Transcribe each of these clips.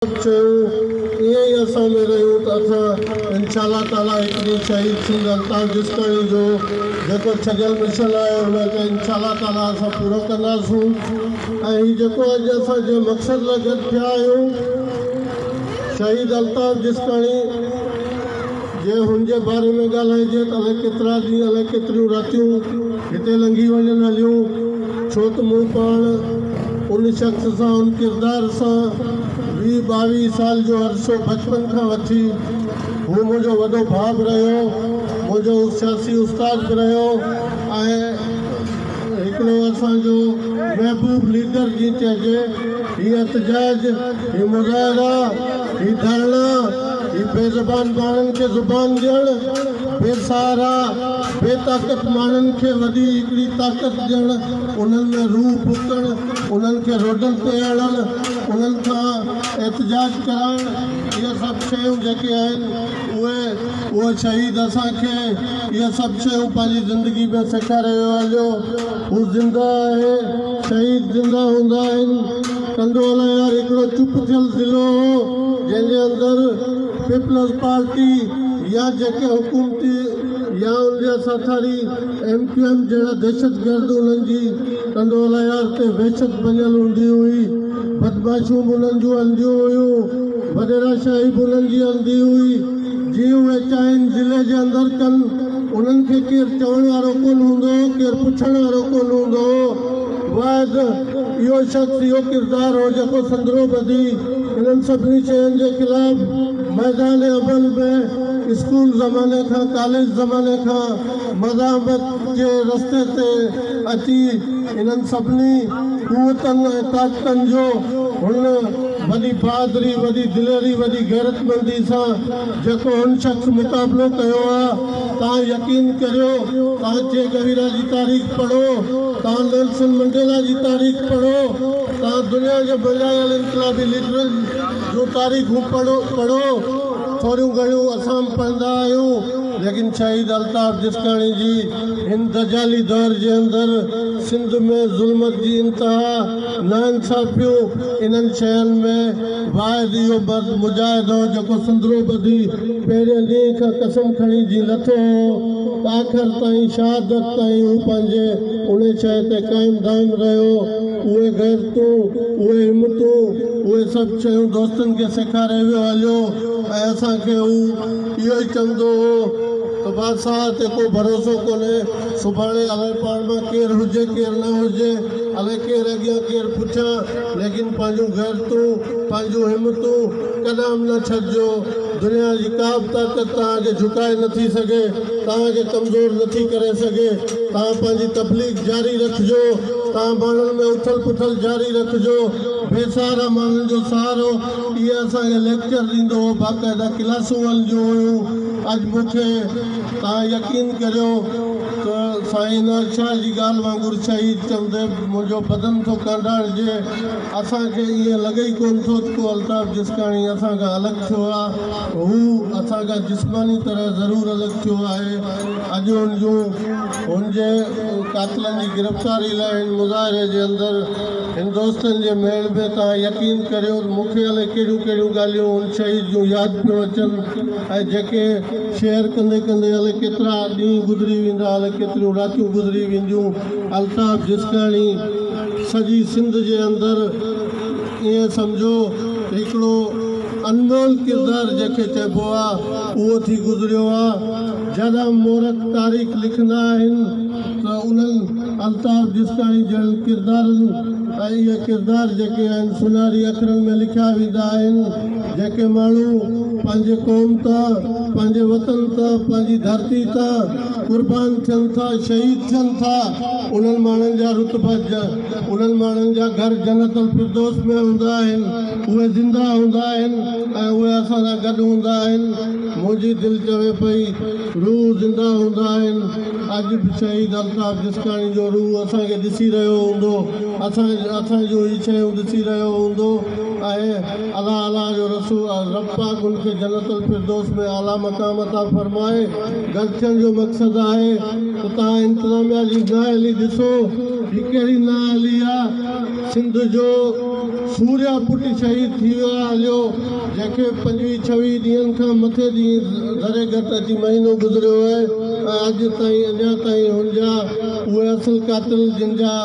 سڀ شيون ائين ئي اسان ۾ رهيون ته اسان انشاء الله تعاليٰ هڪ ڏينهن شهيد سنڌ الطاف جسڪاڻي جو جيڪو ڇڏيل مشن آهي ان کي انشاء الله تعاليٰ اسان پورو ڪنداسون ۽ هي جيڪو اڄ اسان جنهن مقصد لاء گڏ ٿيا آهيون شهيد الطاف جسڪاڻي جي هن جي باري ۾ ڳالهائجي ته الائي ڪيترا ڏينهن الائي ڪيتريون راتيون هتي لنگهي وڃن هليون ڇو ته مون پاڻ ان شخص سان ان ڪردار سان 20 22 سال جو عرصو بچپن کان وٺي هو منهنجو وڏو ڀاء به رهيو منهنجو سياسي استاد به رهيو ۽ هڪڙو اسان جو محبوب ليڊر جيئن چئجي، هي احتجاج، هي مظاهرا، هي ڌرڻا، هي بي زبان ماڻهن کي زبان ڏيڻ، بي سهارا، بي طاقت ماڻهن کي وڏي هڪڙي طاقت ڏيڻ، انهن ۾ روح ڦوڪڻ، انهن کي روڊن تي آڻڻ، انهن کان احتجاج ڪرائڻ، اهي سڀ شيون جيڪي آهن اهي اهو شهيد اسان کي اهي سڀ شيون پنهنجي زندگي ۾ سيکاري ويو هليو. هو زنده آهي. شهيد زنده هوندا آهن. ٽنڊو الهيار هڪڙو چپ ٿيل ضلعو هو جنهن جي اندر پيپلز پارٽي يا جيڪي حڪومتي يا ان جا ساٿاري ايم ڪيو ايم جهڙا دهشتگرد انهن جي ٽنڊو الهيار تي وحشت بنيل هوندي هئي. بدمعاشيون به انهن جون هلنديون هيون. وڏيرا شاهي به انهن جي هلندي هئي. جيئن اهي چاهين ضلعي جي اندر ڪن، انهن کي ڪير چوڻ وارو ڪونه هوندو هو، ڪير پڇڻ وارو ڪونه هوندو هو. واحد اهو شخص، اهو ڪردار هو جيڪو سندرو ٻڌي انهن سڀني شين جي خلاف ميدان عمل ۾ اسڪول زماني کان ڪاليج زماني کان مزاحمت جي رستي تي اچي انهن سڀني قوتن ۽ طاقتن جو هن وڏي بهادري، وڏي دليري، وڏي غيرتمندي سان جيڪو هن شخص مقابلو ڪيو آ، توهان يقين ڪريو، توهان چي گويرا جي تاريخ پڙهو، توهان نيلسن منڊيلا جي تاريخ پڙهو، توهان دنيا جي مڃايل انقلابي ليڊرن جون تاريخون پڙهو، ٿوريون گهڻيون اسان به پڙهندا آهيون، ليڪن شهيد الطاف جسڪاڻي جي هن دجالي دور جي اندر سنڌ ۾ ظلمت جي انتها، ناانصافيون، انهن شين ۾ واحد اهو مرد مجاهد هو جيڪو سندرو ٻڌي پهرين ڏينهن کان قسم کڻي جي لٿو هو ته آخر تائين شهادت تائين هو پنهنجي انهي شيء تي قائم دائم رهيو. اهي غيرتون، اهي همتون، اهي سڀ شيون دوستن کي سيکاري ويو هليو ۽ اسان کي هو اهو ئي چوندو هو ته بادشاهه تي ڪو ڀروسو ڪونهي، سڀاڻي الائي پاڻ مان ڪير هجي ڪير نه هجي، الائي ڪير اڳيان ڪير پٺيان، ليڪن پنهنجون غيرتون، پنهنجون همتون ڪڏهن به نه ڇڏجو. دنيا جي ڪا به طاقت توهان کي جهڪائي نه ٿي سگهي، توهان کي ڪمزور نه ٿي ڪري سگهي. توهان پنهنجي تبليغ جاري رکجو، توهان ماڻهن ۾ اٿل پٿل جاري رکجو، بي سهارا ماڻهن جو سهارو. اهي اسان کي ليڪچر ڏيندو هو، باقاعده ڪلاسون هلنديون هيون. اڄ مون کي توهان يقين ڪريو ته سائين عنايت شاهه جي ڳالهه وانگر شهيد چوندي منهنجو بدن ٿو ڪانڊارجي. اسان کي ائين لڳي ئي ڪونه ٿو ته ڪو الطاف جسڪاڻي اسان کان الڳ ٿيو آ. هو اسان کان جسماني طرح ضرور الڳ ٿيو آهي. اڄ هن جون هن جي قاتلن جي گرفتاري لاء هن مظاهري جي اندر هن دوستن جي ميڙ ۾ توهان يقين ڪريو ته مون کي الائي ڪهڙيون ڪهڙيون ڳالهيون هن شهيد جون ياد پيون اچن ۽ جيڪي شيئر ڪندي ڪندي الائي ڪيترا ڏينهن گذري ويندا الائي ڪيتريون راتيون گذري وينديون. الطاف جسڪاڻي سڄي سنڌ جي اندر ائين سمجهو ته هڪڙو انمول ڪردار جنهن کي چئبو آ اهو ٿي گذريو آ. جڏهن مورخ تاريخ لکندا آهن ته انهن الطاف جسڪاڻي جهڙن ڪردارن ۽ اهي ڪردار جيڪي آهن سونهاري اکرن ۾ لکيا ويندا آهن. جيڪي ماڻهو پنهنجي قوم تان، پنهنجي وطن تان، پنهنجي ڌرتي تان قربان ٿين ٿا، شهيد ٿين ٿا، انهن ماڻهن جا رتبا، انهن ماڻهن جا گهر جنت الفردوس ۾ هوندا آهن، اهي زنده هوندا آهن ۽ اهي اسان سان گڏ هوندا آهن. منهنجي دل چوي پئي روح زنده هوندا آهن. اڄ به شهيد الطاف جسڪاڻي جو روح اسان کي ڏسي رهيو هوندو، اسان اسان جون هي شيون ڏسي رهيو هوندو ۽ الله الله جو رسول رب پاڪ ان کي جنت الفردوس ۾ اعليٰ مقام عطا فرمائي. گڏ ٿيڻ جو مقصد آهي ته توهان انتظاميا جي نااهلي ڏسو، هي ڪهڙي نااهلي آ، سنڌ جو سوريا پٽ شهيد ٿي ويو آهي هليو، جنهن کي 25 26 ڏينهن کان مٿي ڏينهن ذري گهٽ اچي مهينو گذريو آهي ۽ اڄ تائين اڃا تائين هن جا اهي اصل قاتل جن جا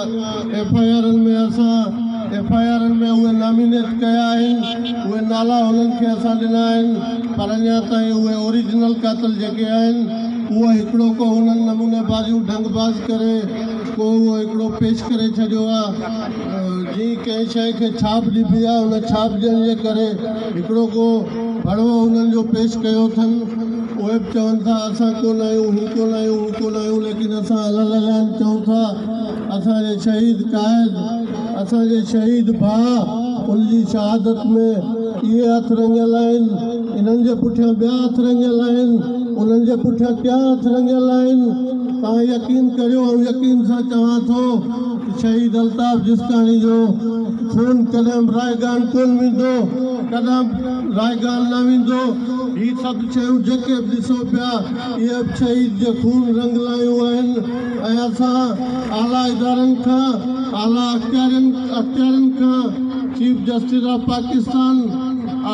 ايف I آرن ۾ اسان ايف I آرن ۾ اهي نامينيٽ ڪيا آهن، اهي نالا هنن کي اسان ڏنا آهن پر اڃا تائين اهي اوريجنل قاتل جيڪي آهن اهو هڪڙو ڪو هنن نموني بازيون ڍنگ باز ڪري ڪو اهو هڪڙو پيش ڪري ڇڏيو آ. جي ڪنهن شيء کي ڇاپ ڏبي آ ان ڇاپ ڏيڻ جي ڪري هڪڙو ڪو ڀڙوو انهن جو پيش ڪيو اٿن. اهي به چون ٿا اسان ڪونه آهيون، هي ڪونه آهيون، هو ڪونه آهيون ليڪن اسان علي الاعلان چئون ٿا اسان جي شهيد قائد، اسان جي شهيد ڀاء ان جي شهادت ۾ اهي هٿ رڱيل آهن، انهن جي پٺيان ٻيا هٿ رڱيل آهن، انهن جي پٺيان ٽيان هٿ رڱيل آهن. توهان يقين ڪريو آئون يقين سان چوان ٿو ته شهيد الطاف جسڪاڻي جو خون ڪڏهن به رائيگان ڪونه ويندو، ڪڏهن به رائيگان نه ويندو. هي سڀ شيون جيڪي به ڏسو پيا اهي به شهيد جي خون رنگ لايون آهن ۽ اسان اعليٰ ادارن کان، اعليٰ اختيارين اختيارين کان، chief justice of Pakistan,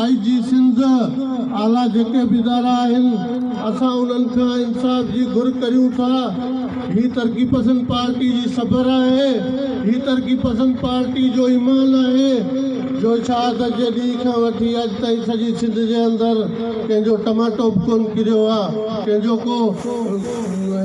I G Sindh, اعليٰ جيڪي به ادارا آهن اسان انهن کان انصاف جي گهر ڪريون ٿا. هي ترقي پسند پارٽي جي صبر آهي، هي ترقي پسند پارٽي جو ايمان آهي جو شهادت جي ڏينهن کان وٺي اڄ تائين سڄي سنڌ جي اندر ڪنهن جو ٽماٽو به ڪونه ڪريو آ، ڪنهن جو ڪو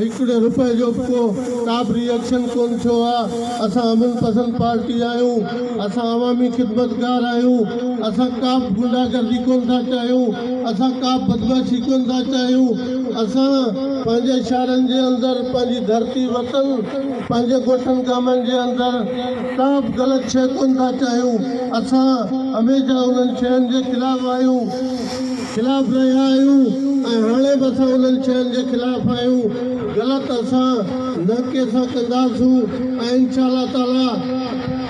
هڪڙي رپئي جو به ڪو ڪا به ري ايڪشن ڪونه ٿيو آ. اسان امن پسند پارٽي آهيون، اسان عوامي خدمتگار آهيون، اسان ڪا به غنڊا گردي ڪونه ٿا چاهيون، اسان ڪا به بدمعاشي ڪونه ٿا چاهيون، اسان پنهنجي شهرن جي اندر پنهنجي ڌرتي وطن پنهنجي ڳوٺن گامن جي اندر ڪا به غلط شيء ڪونه ٿا چاهيون، اسان هميشه انهن شين جي خلاف آهيون، خلاف رهيا آهيون ۽ هاڻي به اسان انهن شين جي خلاف آهيون، غلط اسان نه ڪنهن سان ڪنداسون ۽ انشاء الله تعاليٰ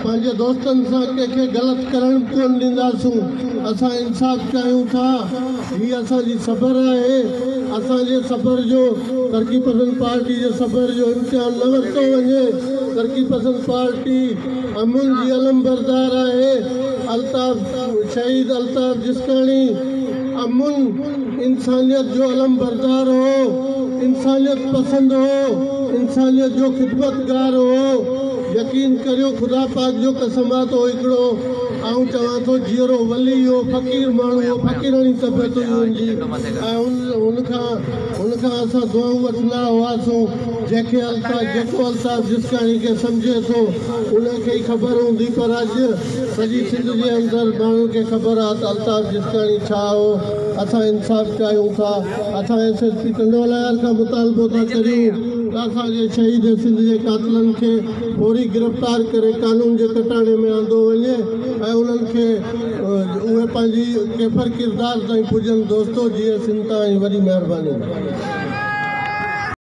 پنهنجي دوستن سان ڪنهن کي غلط ڪرڻ به ڪونه ڏينداسون، اسان انصاف چاهيون ٿا، هي اسان جي صبر آهي، اسان جي صبر جو ترقي پسند پارٽي جي صبر جو امتحان نه ورتو وڃي، ترقي پسند پارٽي امن جي علمبردار آهي، الطاف شهيد الطاف جسڪاڻي امن انسانيت جو علمبردار هو، انسانيت پسند هو، انسانيت جو خدمتگار هو، يقين ڪريو خدا پاڪ جو قسم آ ته هو هڪڙو آئون چوان ٿو جيئرو ولي هو، فقير ماڻهو هو، فقيراڻي طبيعت هئي هن جي ۽ هن کان هن کان اسان دعائون وٺندا هئاسون، جنهن کي الطاف جيڪو الطاف جسڪاڻي کي سمجهي ٿو ان کي ئي خبر هوندي پر اڄ سڄي سنڌ جي اندر ماڻهن کي خبر آ ته الطاف جسڪاڻي ڇا هو، اسان انصاف چاهيون ٿا، اسان ايس ايس پي ٽنڊوالهيار کان مطالبو ٿا ڪريون ته اسان جي شهيد سنڌ جي قاتلن کي فوري گرفتار ڪري قانون جي ڪٽهڙي ۾ آندو وڃي ۽ انهن کي اهي پنهنجي ڪيفر ڪردار تائين پڄن دوستو جيئي سنڌ تائين وڏي مهرباني.